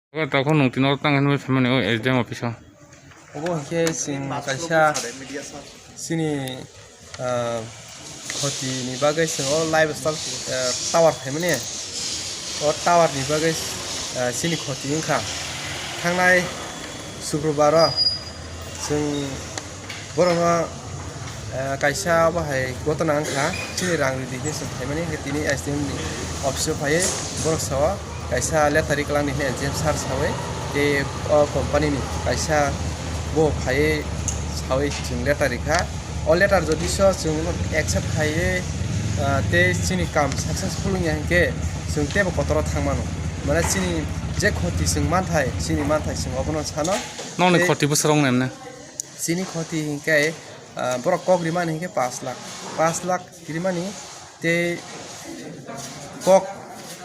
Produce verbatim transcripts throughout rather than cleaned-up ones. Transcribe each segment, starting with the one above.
Obo tongkha nwng tini oro tang hinwi phaimani o S D M office o. Obo hinkhe chwng kaisa chini, ah, khoti ni bagwi chwng o livestock, ah, tower phaimani. O tower ni bagwi, ah, chini khoti wngkha. Thangnai Sukrobar o chwng borokno, eh, kaisa obo hai gotona wngkha, chini rang ridi hinwi chwng phaimani, hinkhe tini S D M ni office o phaiwi borok sao kaisa letter ri kwlangdi hinwi S D M sir saui, tei o company ni kaisa bo phaiwi saui chwng letter rikha. O letter jodi so chwng accept khaiwi, ah, tei chini kam successful wngya hinkhe chwng teibo kotoro thangmano. Mane chini je khoti chwng manthai, chini manthai chwng obono sano. Nokni tei khoti bwswk rok nai mane? Chini khoti hinkhe, ah, borok kok rimani hinkhe pash lakh, pash lakh rimani tei kok,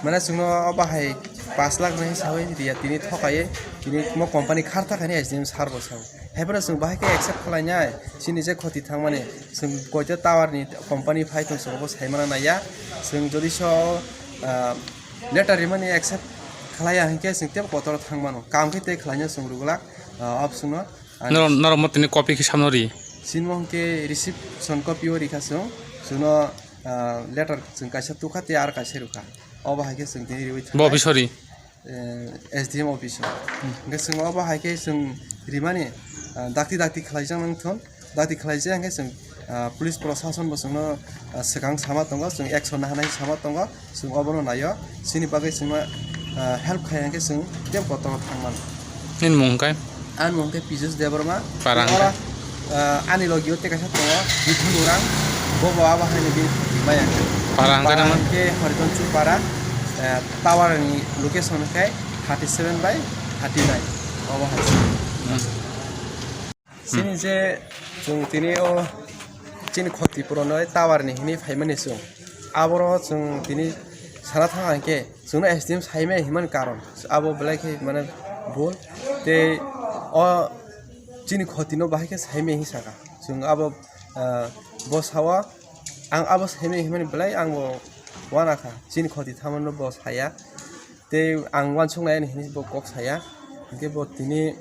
mane, chwngno o bahai pash lakh nai saui riya, tini thokaiwi tini mo company kharta khaini S D M sir bo sao. Haiphano chwng bahai khe accept khlainai, chini je khoti thangmani, chwng koito tower ni company phai tong chwng bo saimana naiya, chwng jodi so, ah, letter rimani accept khlaiya hinkhe chwng teibo kotoro thangmano, kam khe tei khlaina chwng rwglak, ah, option no. Norok, norok mo tini copy khe samno ri. Sinmo hwnkhe reception copy o rikha chwng. Chwngno, ah, letter chwng kaisa tukha tei aro kaisa rwkha. Obo hai khe chwng tini riwi bo thangkha. Office o ri? Eh, S D M office o. Hmm. Hwnkhe chwng obo hai khe chwng rimani, ah, dakti dakti khlaijak nang thun. Dakti khlaijak hwnkhe chwng, ah, police prosason bo chwngno, ah, swkang sama tongo, chwng action naharnai sama tongo. Chwng obono naio, chini bagwi chwngno, ah, help khai hwnkhe chwng tei kotor thangmano. Nini mung hwnkhe? Ani mung hwnkhe Pijus Debbarma. Para hwnkhe? Oro, ah, ani logio tei kaisa tongo, Mithun Urang, bobo abo haino bini maya hwnkhe. Para hwnkhe? Para naman? Hwnkhe Haritonchur para, ah, tower ni location hwnkhe thirty seven by thirty nine, obo hai se. Hmm. Chini je chwng tini o chini khoti puron o tower ni hinwi phaimani chwng. Aboro chwng tini sana thang hwnkhe chwngno S D M saimaya hinmani karon abo belai khe mane bul. Tei o chini khoti no bahai khe saimaya hinwi saka. Chwng abo, ah, bo sao ang abo saimaya hinmani belai ang bo uanakha. Chini khoti thamano bo saya. Tei ang uansuknai ani hinwi bo kok saya. Hinkhe bo tini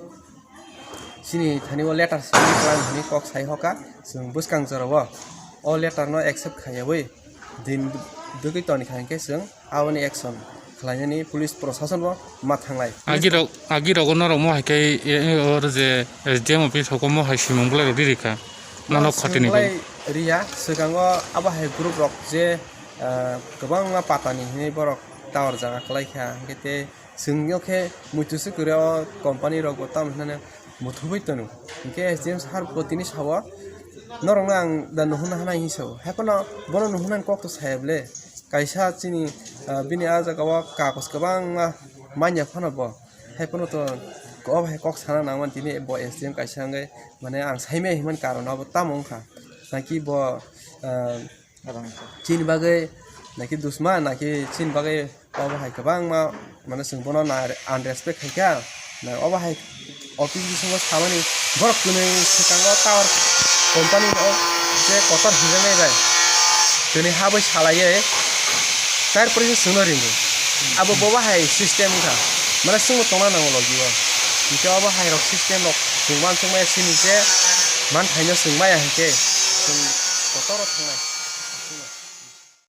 chini thani o letter simi kwlai hinwi kok sai hoka, chwng bwskang jorao o letter no accept khaiyaui din dugwi toni kha hinkhe chwng aboni action khlainani police prosason bo ma thanglai. Agirok, agirok o norok mo hai khe, e, e, oro je S D M office hoko mo hai simung bolai rok ri rikha. Nono khotini bai. Riya, swkango abo hai group rok je, ah, kwbangma patani hinwi borok tower jaga kwlai kha, hinkhe tei Chwngno khe muitu se kwrwi o company rok bo tamo hinane muthubui tono. Hinkhe S D M sir bo tini sao, norokno ang da nuhunna hanai hinwi sao. Haiphano bono nuhunna kok to saya bwle. Kaisa chini, ah, bini ah jaga o kagos kwbangma manya phano bo. Haiphano to o hai kok sana nangmani tini bo S D M kaisa wngwi mane ang saimaya hinmani karon abo tamo wngkha. Naki bo, ah, Chini bagwi naki dusma, naki chini bagwi obo hai kwbangma, mane, chwng bono na unrespect khai kha. Na obo hai office bisingo samani borok kwnwi swkango tower company o je kotor hinjaknai bai kwnwi habwi salaiwi tar porese chwngno ringo. Abo bobo hai system wngkha, mane, chwngno tongna nango logio. Hinkhe obo hai rok system rok chwng uansukmaya chini je manthaino chwng maya hinkhe chwng kotoro thangnai.